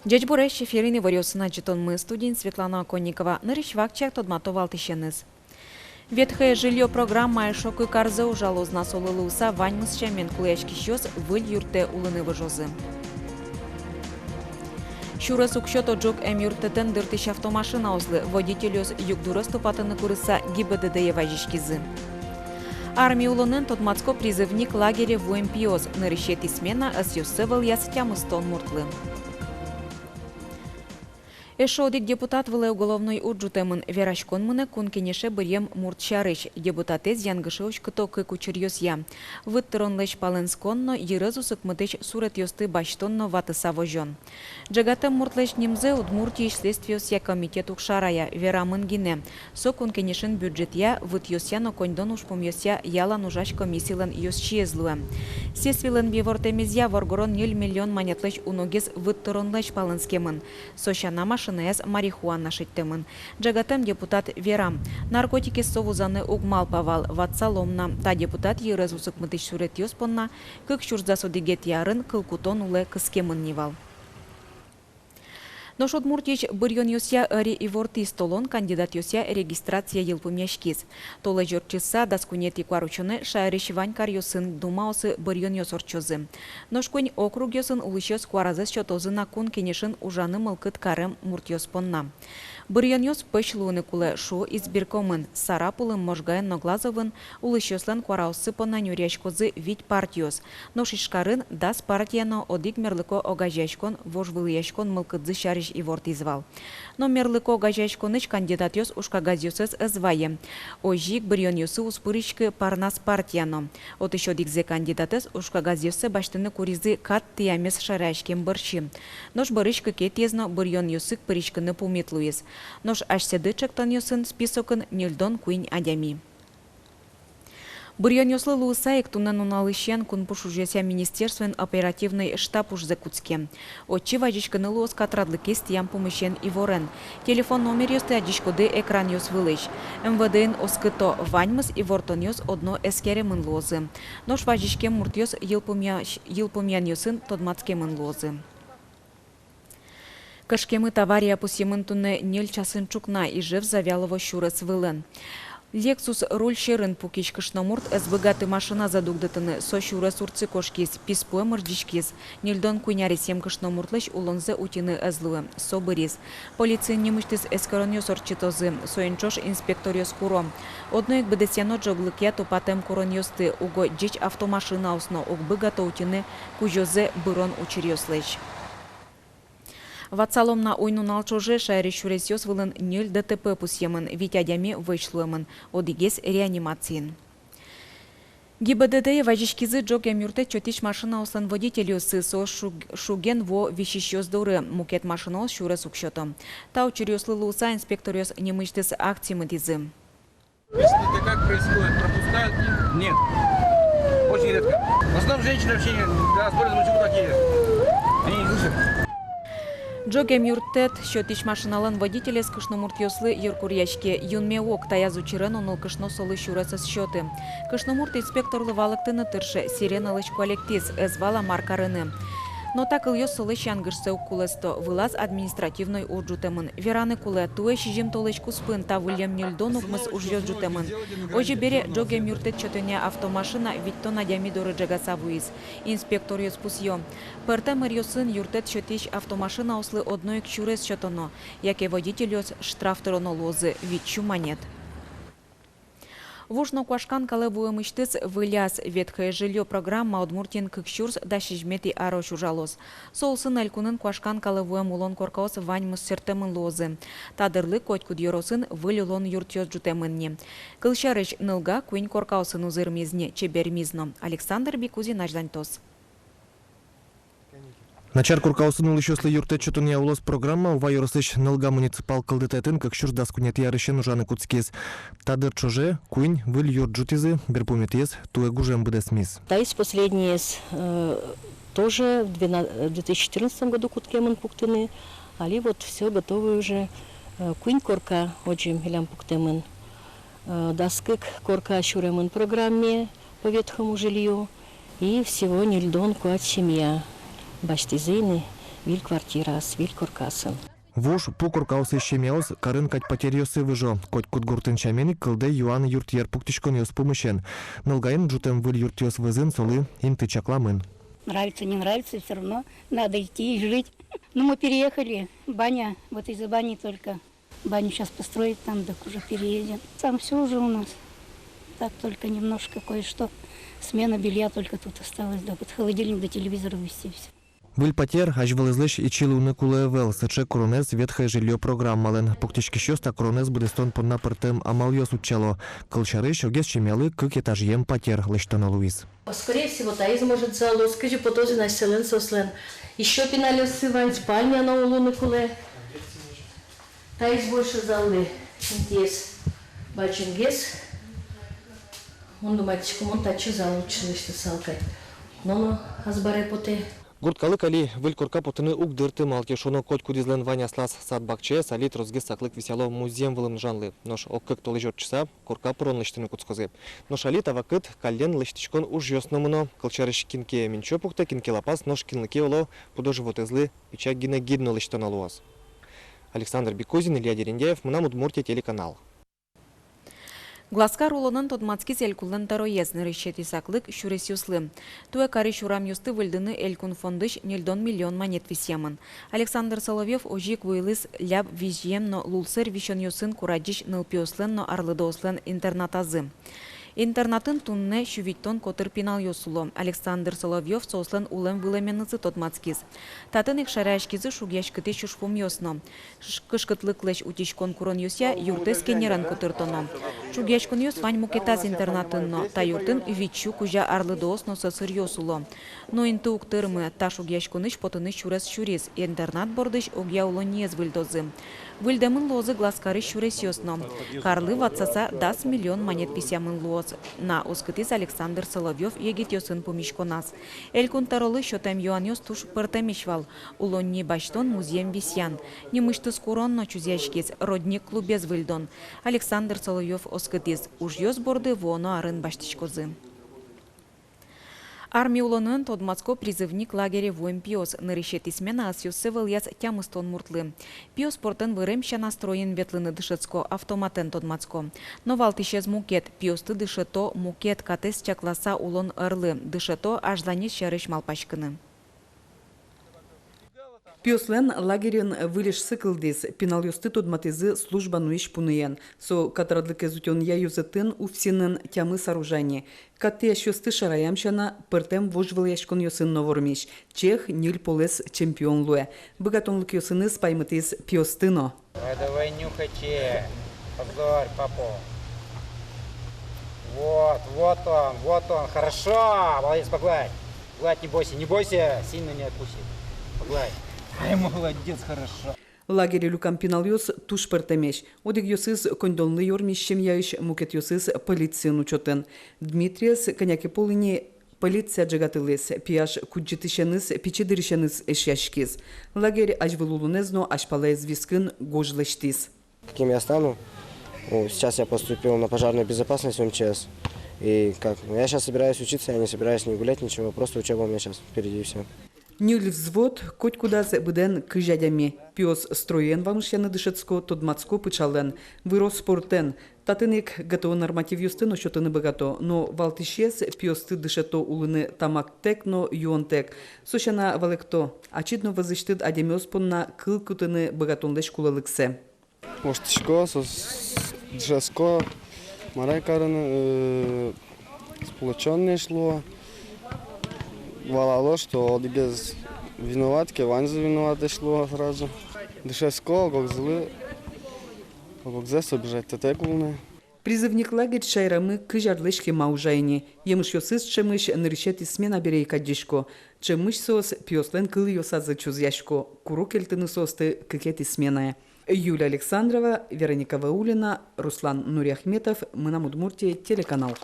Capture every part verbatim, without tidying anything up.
Ӟечбуресь! Эфирын «Иворъёс» но ӝытонмы, студиын Светлана Оконникова. Нырысь вакчияк тодмато валтӥсеныз. «Ветхое жильё» программа эшшо кык арзэ ужалоз на, солы луыса ваньмыз сямен кулэяськисьёс выль юртэ улыны выжозы. Сюрес уг сёто ӝог эмъюрттэтэн дыртӥсь автомашинаослы. Водительёс югдурез тупатыны курыса ГИБДД-е вазиськизы. Арми улонэн тодматско призывник лагере вуэм пиос. Нырысетӥ смена ӧсъёссэ вӧлъяз тямыстон муртлы. Эшшо одӥг депутат вылэ уголовной уж ӝутэмын. Вераськон мынэ Кун Кенеше быръем мурт сярысь. Депутатэз янгыше уськыто кык учыръёсъя: выт тыронлэсь палэнскон но йырез усыкмытӥсь суретъёсты басьтон но ватыса возён. Ӝегатэм муртлэсь нимзэ Удмуртиысь следствиосъя комитет уг шарая, верамын гинэ: со Кун Кенешын бюджетъя, вытъёсъя но коньдон ужпумъёсъя ялан ужась комиссилэн ёзчиез луэ. Следствилэн ивортэмезъя, воргорон ньыль миллион манетлэсь уногес выт тыронлэсь палэнскемын. Со сяна, машинаез марихуана шедьтэмын. Ӝегатэм депутат верам: наркотикез со вузаны уг малпа вал. Ватсалом на: та депутат йырез усыкмытӥсь суретъёс понна кык сюрс дас одӥгетӥ арын кылкутон улэ кыскемын ни вал. Нош Удмуртиысь быръёнъёсъя ӧри ивортӥз: толон кандидатъёсъя регистрация йылпумъяськиз. Толэзь ортчыса дас куинетӥ куарусёнэ шаерысь вань каръёсын, думаосы быръёнъёс ортчозы. Нош куинь округъёсын улӥсьёс куаразэс сётозы на Кун Кенешын ужаны мылкыд карем муртъёс понна. Быръёнъёс пӧсь луыны кулэ, шуо избиркомын. Сарапулын, Можгаын но Глазовын улӥсьёслэн куараоссы понна нюръяськозы вить партиос. Нош Ижкарын дас партия но одӥг мерлыко огазеяськон вожвылъяськон мылкыдзы сярысь ивортӥз вал. Но мерлыко огазеяськонысь кандидатъёс ужкагазъёссэс ӧз вае. Озьы ик быръёнъёсы уз пыриськы Парнас партия но. Отысь одӥгзэ кандидатэз ужкагазъёссэ басьтыны куризы кат тӥямез шараяськем бӧрсьы. Нош бӧрысь кыкетӥез но быръёнъёсы пыриськыны пумит луиз. Нош асьсэды ӵектонъёсын списокын ньыльдон куинь адями. Быръёнъёслы луыса ик туннэ нуналысен Кун пуш ужъёсъя министерствоын оперативной штаб ужзэ кутске. Отчы вазиськыны луоз катрадлыкез тӥям пумысен иворен. Телефон номеръёсты адӟиськоды экранъёс вылысь. МВД-ын оскыто: ваньмыз ивортонъёс одно эскеремын луозы. Нош вазиськем муртъёс йылпумъя-, йылпумъянъёсын тодматскемын луозы. Кышкемыт авария пусъемын туннэ ньыль часын ӵукна Ижев-Завьялово сюрес вылын. Лексус руль сьӧрын пукись кышномурт ӧз быгаты машиназэ дугдытыны, со сюрес урдсы кошкиз, писпуэ мырӟиськиз. Ньыльдон куинь аресъем кышномуртлэсь улонзэ утьыны ӧз луы, со быриз. Полициын нимысьтыз эскеронъёс ортчытозы, соин ӵош инспекторъёс куро: одно ик быдэсъяно ӝоглыкъя тупатэм куронъёсты, уго ӟеч автомашинаос но уг быгато утьыны кузёзэ бырон учыръёслэсь. Ватсалом на: уй-нунал ӵоже шаерысь сюресъёс вылын ньыль ДТП пусъемын, вить адями вӧсь луэмын, одӥгез реанимациын. ГИБДД-е вазиськизы ӝог эмъюрттэт сётӥсь машинаослэн водительёссы, соос шуг-, шуген вуо висисьёс доры, мукет машинаос сюрес уг сёто. Та учыръёслы луыса инспекторъёс нимысьтыз акци мытӥзы. Обычно это как происходит? Пропускают их? Нет. Очень редко. В основном женщины вообще не, да, с пользой мужчин такие. Они не слышат. Ӝог эмъюрттэт сётӥсь машиналэн водителез кышномуртъёслы йыркуръяське, юнме уг, таяз учырен но нылкышно солы сюрес ӧз сёты. Кышномурт инспекторлы валэктыны тырше, сиреналэсь куалектӥз, ӧз вала, мар карыны. Но та кылъёс солэсь янгышсэ уг кулэсто, вылаз административной уж ӝутэмын. Вераны кулэ, туэ сизьым толэзь куспын та выллем ньыльдон укмыс ужъёс ӝутэмын. Озьы бере, ӝог эмъюрттэт сётонъя автомашина витьтон адями доры ӝегаса вуиз. Инспекторъёс пусъё: пӧртэм ӧръёсын юрттэт сётӥсь автомашинаослы одно ик сюрес сётоно, яке водительёс штраф тыроно луозы вить сю манет. Вуж но куашкан калэ вуэмысьтыз выляз. «Ветхое жильё» программа Удмуртиын кык сюрс дас сизьыметӥ арозь ужалоз. Со улсын элькунын куашкан калэ вуэм улон коркаос ваньмыз сэрттэмын луозы. Та дырлы котькуд ёросын выль улон юртъёс ӝутэмын ни. Кылсярысь, Нылга куинь коркаосын узырмиз ни, чебермиз но. Александр Бикузин азьланьтоз. Начар коркаосын улӥсьёслы юрттэт сётонъя улос программа Ува ёросысь Нылга муниципал кылдытэтын кык сюрс дас куинетӥ арысен ужаны кутскиз. Та дыр ӵоже куинь выль юрт ӝутӥзы, берпуметӥез туэ гужем быдэсмиз. Таиз последнийез, э, тоже в двена-, в две тысячи четырнадцатом году кутскемын пуктыны. Али вот всё готово уже. Э, куинь корка озьы милям пуктэмын. Э, дас кык корка сюремын программе по ветхому жилью, и всего ньыльдон куать семья басьтӥзы ини, Выль квартираос, выль коркаосын. Вуж, пу коркаосысь семьяос карын кадь патеръёсы выжо. Котькуд гуртын сямен ик кылдэ юан юртъер пуктӥськонъёс пумысен. Нылгаын ӝутэм выль юртъёс вӧзын солы инты чакламын. Нравится, не нравится, всё равно надо идти и жить. Ну, мы переехали. Баня, вот из-за бани только. Баню щас построят там, так уже переедем. Там всё уже у нас. Так, только немножко кое-что. Смена белья только тут осталась, да вот холодильник да телевизор ввести, всё. Выль патер азьвылызлэсь ичи луыны кулэ ӧвӧл, сыӵе куронэз «Ветхое жильё» программалэн. Пуктӥськисьёс та куронэз быдэстон понна пӧртэм амалъёс утчало. Кылсярысь, огез семьялы кык этажъем патер лэсьтоно луиз. Скорее всего, таиз, может, зал луоз, кызьы потоз ини асьсэлэн соослэн. Ещё пиналъёссы вань, спальня но луыны кулэ. Таиз больше заллы интыез бадӟымгес. Мон думайтӥсько, мон татчы зал лучше лэсьтысал кадь. Но, но азбаре потэ. Гурт калык али выль корка потыны уг дырты, малы ке шуоно, котькудӥзлэн вань аслаз сад-бакчаез. Али тросгес саклык висъяло музъем вылын ужанлы. Нош ог-кык толэзь ортчыса корка пырон лэсьтыны кутскозы. Нош али та вакыт каллен лэсьтӥськон ужъёс но мыно. Кылсярысь, кин ке минчо пуктэ, кин ке лапас, нош кинлы ке, оло, пудо-животэзлы пичак гинэ гид но лэсьтоно луоз. Александр Бекузин, Илья Дерендяев, «Мынам Удмуртие» телеканал. Глазкар улонэн тодматскиз элькунлэн тӧроез. Нырысетӥ саклык сюресъёслы. Туэ карись урамъёсты выльдыны элькун фондысь ньыльдон миллион манет висъямын. Александр Соловьёв озьы ик вуылӥз Ляб визьем но лулсэр висёнъёсын курадӟись нылпиослэн но арлыдоослэн интернатазы. Интернатын туннэ сю витьтон котыр пиналъёс уло. Александр Соловьёв соослэн улэм-вылэменызы тодматскиз. Татын ик шараяськизы шугъяськытӥсь ужпумъёс но. Ш-, кышкытлыклэсь утиськон куронъёсъя юртэз кенерен котыртоно. Шугъяськонъёс вань мукетаз интернатын но. Та юртын вить сю кузя арлыдоос но сӧсыръёс уло. Но инты уг тырмы, та шугъяськонысь потыны сюрес сюриз, интернат бордысь огъя улонниез выльдозы. Выльдэмын луозы Глазкарысь сюресъёс но. Карлы ватсаса дас миллион манет висъямын луоз на, оскытӥз Александр Соловьёв егитъёсын пумиськоназ. Элькун тӧролы сётэм юанъёс туж пӧртэмесь вал. Улонни басьтон, музъем висъян. Нимысьтыз курон но чузъяськиз, «Родник» клубез выльдон. Александр Соловьёв оскытӥз, ужъёс борды вуоно арын басьтӥськозы. Арми улонын тодматско призывник лагере вуэм пиос. Нырысетӥ смена ӧсъёссэ вӧлъяз тямыстон муртлы. Пиос спортэн вырем сяна строен ветлыны дышетско, автоматэн тодматско. Но валтӥсез мукет: пиосты дышето мукет катэз чакласа улон ӧрлы, дышето азьланез сярысь малпаськыны. Пиослэн лагерьын выль эшсы кылдӥз. Пиналъёсты тодматӥзы служба нуись пуныен. Со катрадлыкез утёнъя ёзэтын УФСИН-ын тямыс аружа ни. Кат тӥясьёсты шараям сяна, пӧртэм вожвылъяськонъёсын но вормись. Чех ньыль полэс чемпион луэ. Быгатонлыкъёсыныз паймытӥз пиосты но. Давай, давай, нюхайте. Позор, папу. Вот, вот он, вот он. Хорошо. Молодец, погладь. Гладь, не бойся, не бойся, сильно не откусит. Погладь. Ай, молодец, хорошо. Лагере люкам пиналъёс туж пӧртэмесь. Одӥгъёсыз коньдонлы ёрмись семьяысь, мукетъёсыз полициын учётын. Дмитриез кӧня ке пол ини полиция ӝегатылӥз, пияш кудӟытӥсеныз пичи дырысеныз эшъяськиз. Лагерь азьвыл улонэз но азьпалаез вискын гож лэсьтӥз. Каким я стану? Ну, сейчас я поступил на пожарную безопасность в МЧС. И как, ну, я сейчас собираюсь учиться, я не собираюсь ни гулять, ничего, просто учёба у меня сейчас впереди и всё. Ньыль взвод, котькудаз быдэн кызь адями. Пиос строен вамышъяны дышетско, тодматско пыӵалэн. Выро спортэн. Татын ик ГТО нормативъёсты но сётыны быгато, но валтӥсез — пиосты дышето улыны тамактэк но юонтэк. Со сяна валэкто: ачид но вӧзысьтыд адямиос понна кыл кутыны быгатонлэсь кулэлыксэ. Воштӥсько, соос дышетско, мар ай карыны, э, сплочённоесь луо. Валало, что одӥгез виноват ке, ваньзы виноватэсь луо сразу. Дышетско, ог-огзылы, ог-огзэс обижать тэк улыны. Призывник лагерь шаерамы кызь арлэсь кема ужа ини. Емышъёсыз ӵемысь нырысетӥ смена бере ик адӟисько. Ӵемысь соос пиослэн кылъёсазы чузъясько. Куро кельтыны соосты кыкетӥ сменае. Юлия Александрова, Вероника Ваулина, Руслан Нуриахметов, «Мынам Удмуртие» телеканал.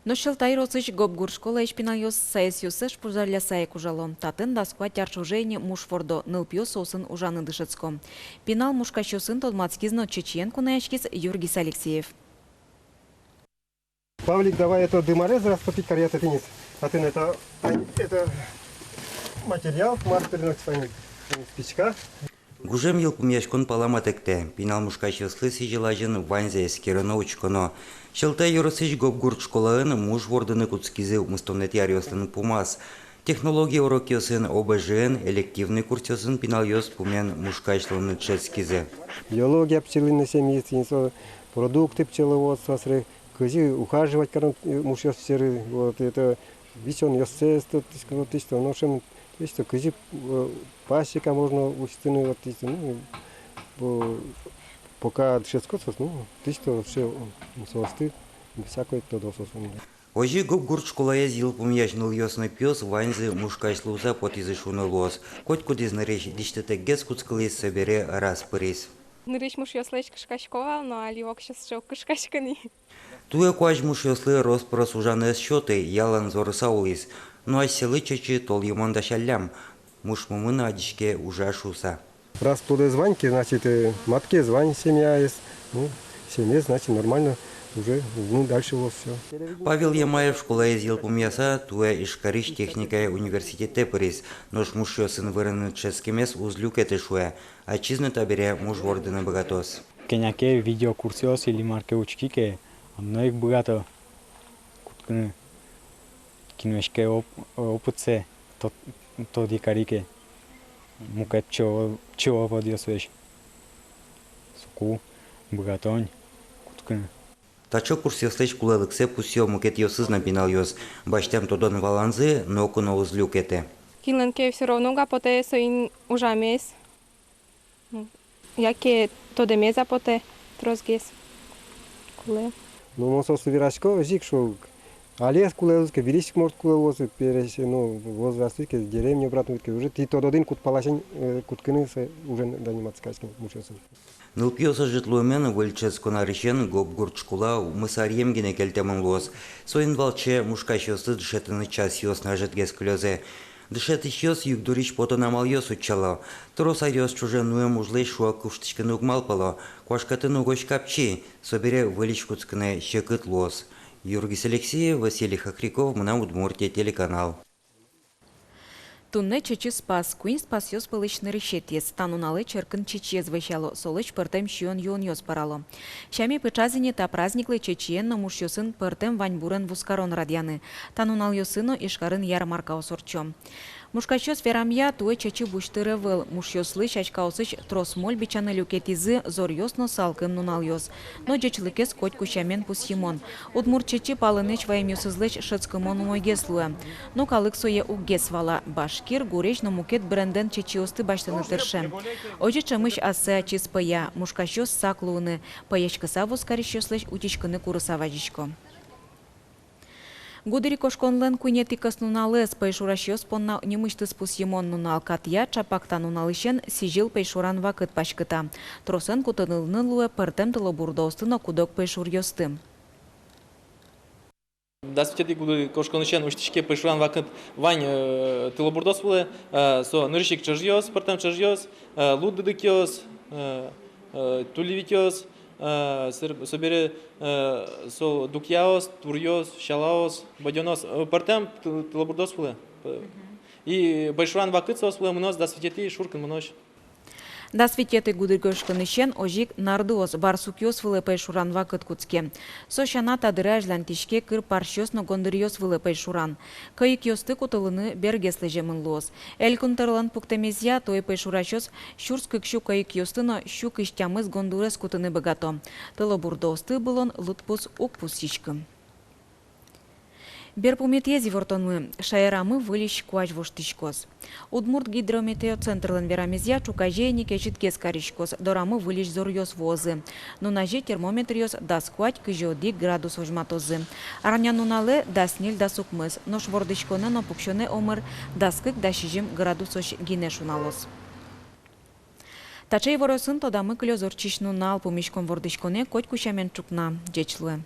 Нош Сьӧлта ёросысь Гобгур школаысь пиналъёс саесъёссэс пужалляса ик ужало. Татын дас куать ар ӵоже ини муш вордо, нылпиос соосын ужаны дышетско. Пинал мушкасьёсын тодматскиз но чечыен кунояськиз Юргис Алексеев. Павлик, давай это дымарез растопить каръяты тӥни. А ты это, это Материал, мастер, спичка. Гужем йылпумъяськон пала матэктэ. Пинал мушкасьёслы сӥзьыл азьын ваньзэ эскероно, учконо. Сьӧлта ёросысь Гобгурт школаын муш вордыны кутскизы укмыстонэтӥ аръёслэн пумаз. Технология урокъёсын, ОБЖ-ын, элективный курсъёсын пиналъёс пумен мушкась луыны дышетскизы. Биология пчелиной семьи, тӥни со, продукты пчеловодства, сыре кызьы ухаживать карон, э, мушъёс сьӧры, вот это, висёнъёссэс, то, тӥни, вот, тӥни, то, ну, в общем, тӥни, то, кызьы, э, пасека можно усьтыны, вот, тӥни, то, ну, по-, пока дышетско соос, ну, тӥни, то, вообще, м, соосты всякое тодо соос. Озьы Гобгурт школаез йылпумъясь нылъёс но пиос ваньзы мушкась луыса потӥзы шуыны луоз. Котькудӥз нырысь дӥсьтытэкгес кутскылӥз, собере ӧраз пыриз. Нырысь мушъёслэсь кышкасько вал, но али воксё сыӵе уг кышкаськы ни. Туэ куазь мушъёслы рос-прос ужаны ӧз сёты, ялан зорыса улӥз. Но асьсэлы чечы толйымон дасяллям. Мушмымы но адӟиське ужа шуыса. Раз плодэз вань ке, значит, э, маткез вань, семьяез. Ну, семьяез, значит, нормально уже, ну, дальше вот всё. Павел Ямаев школаез йылпумъяса, туэ Ижкарысь техникая университетэ пыриз. Нош мушъёсын вырыны дышетскемез уз люкеты, шуэ. Ачиз но табере муш вордыны быгатоз. Кӧня ке видеокурсъёс или мар ке учки ке, одно ик быгато кутскыны. Киноысь ке оп-, опытсэ тод-, тодӥ кари ке, мукет пчело-, пчеловодъёслэсь, соку быгатонь кутскыны. Таӵе курсъёслэсь кулэлыксэ пусъё мукетъёсыз но пиналъёс. Басьтэм тодон-валанзы ноку но уз люкеты. Кинлэн ке всё равно уг-а потэ соин ужамез. Ну, яке тодэмез-а потэ тросгес. Кулэ. Ну, мон соослы верасько, озьы ик шуо. Алиез кулэ луоз ке, выльысь ик, может, кулэ луоз, пересь, ну, возрастысь ке, деревне обратно выйид ке, уже тӥ тодод ини, куд паласен, э, кутскыны, сое уже заниматься кариськыны мушъёсын. Нылпиос ӧжыт луэмен, выль дышетскон арысен Гобгурт школа укмыс аръем гинэ кельтэмын луоз. Соин валче мушкасьёслы дышетыны часъёс но ӧжытгес кылёзы. Дышетӥсьёс югдурысь потон амалъёс утчало. Трос аръёс ӵоже нуэм ужлэсь шуак куштӥськыны уг малпало. Куашкатыны угось капчи, собере выльысь кутскыны секыт луоз. Юргис Алексеев, Василий Хохряков, «Мынам Удмуртие» телеканал. Туннэ Чечы спас, куинь спасъёс пӧлысь нырысетӥез. Та нуналэ черкын чечыез вӧсяло, солэсь пӧртэм сиён-юонъёс пӧрало. Сяме пыӵаз ини та праздниклы чечыен но мушъёсын пӧртэм ваньбурен вузкарон радъяны. Та нуналъёсы но Ижкарын ярмаркаос ортчо. Мушкасьёс верамъя, туэ чечы бусьтыр ӧвӧл, мушъёслы сяськаосысь трос моль бичаны люкетӥзы зоръёс но салкым нуналъёс. Но ӟечлыкез котьку сямен пусйымон. Удмурт чечы палэнэсь ваемъёсызлэсь шӧдскымон умойгес луэ. Но калык сое уггес вала, башкир, гурезь но мукет брендэн чечыосты басьтыны тырше. Озьы ӵемысь ассэ ачиз пӧя, мушкасьёс сак луыны, пӧяськыса вузкарисьёслэсь утиськыны курыса вазисько. Гудырикошконлэн куинетӥ кӧснуналэз пӧйшурасьёс понна нимысьтыз пусйымон нунал катъя, ӵапак та нуналысен сӥзьыл пӧйшуран вакыт паськыта. Тросэн кутылыны луэ пӧртэм тылобурдоосты но кудог пӧйшуръёсты. Дас витетӥ гудырикошконысен усьтӥське пӧйшуран вакыт вань, э, тылобурдоос вылэ, э, со нырысь ик ӵӧжъёс, пӧртэм ӵӧжъёс, э, луддыдыкъёс, э, э, тулевикъёс, э, сыр-, собере, э, со дукъяос, туръёс, сялаос, бадёнъёс, э, пӧртэм тыл-, тылобурдоос вылэ. П-, и пӧйшуран вакыт соос вылэ мыноз дас витетӥ шуркынмынозь. Дас витетӥ гудырикошконысен озьы ик нардыос, барсукъёс вылэ пӧйшуран вакыт кутске. Со сяна, та дыре азьлантӥське кыр парсьёс но гондыръёс вылэ пӧйшуран. Кӧйыкъёсты кутылыны бергес лэземын луоз. Элькун тӧрлэн пуктэмезъя, туэ пӧйшурасьёс сюрс кык сю кӧйыкъёсты но сю кызь тямыс гондырез кутыны быгато. Тылобурдоосты былон лыдпус уг пусйиськы. Берпуметӥез ивортонмы: шаерамы выльысь куазь воштӥськоз. Удмурт гидрометеоцентрлэн верамезъя, ӵуказе ини кезьытгес кариськоз, дорамы выльысь зоръёс вуозы. Нуназе термометръёс дас куать-кызь одӥг градус возьматозы. Арнянуналэ дас ньыль-дас укмыс, нош вордӥськонэ но пуксёнэ омыр дас кык-дас сизьым градусозь гинэ шуналоз. Таӵе иворъёсын тодамы кылёз ортчись нунал. Пумиськом вордӥськонэ котьку сямен ӵукна. Ӟеч луэ.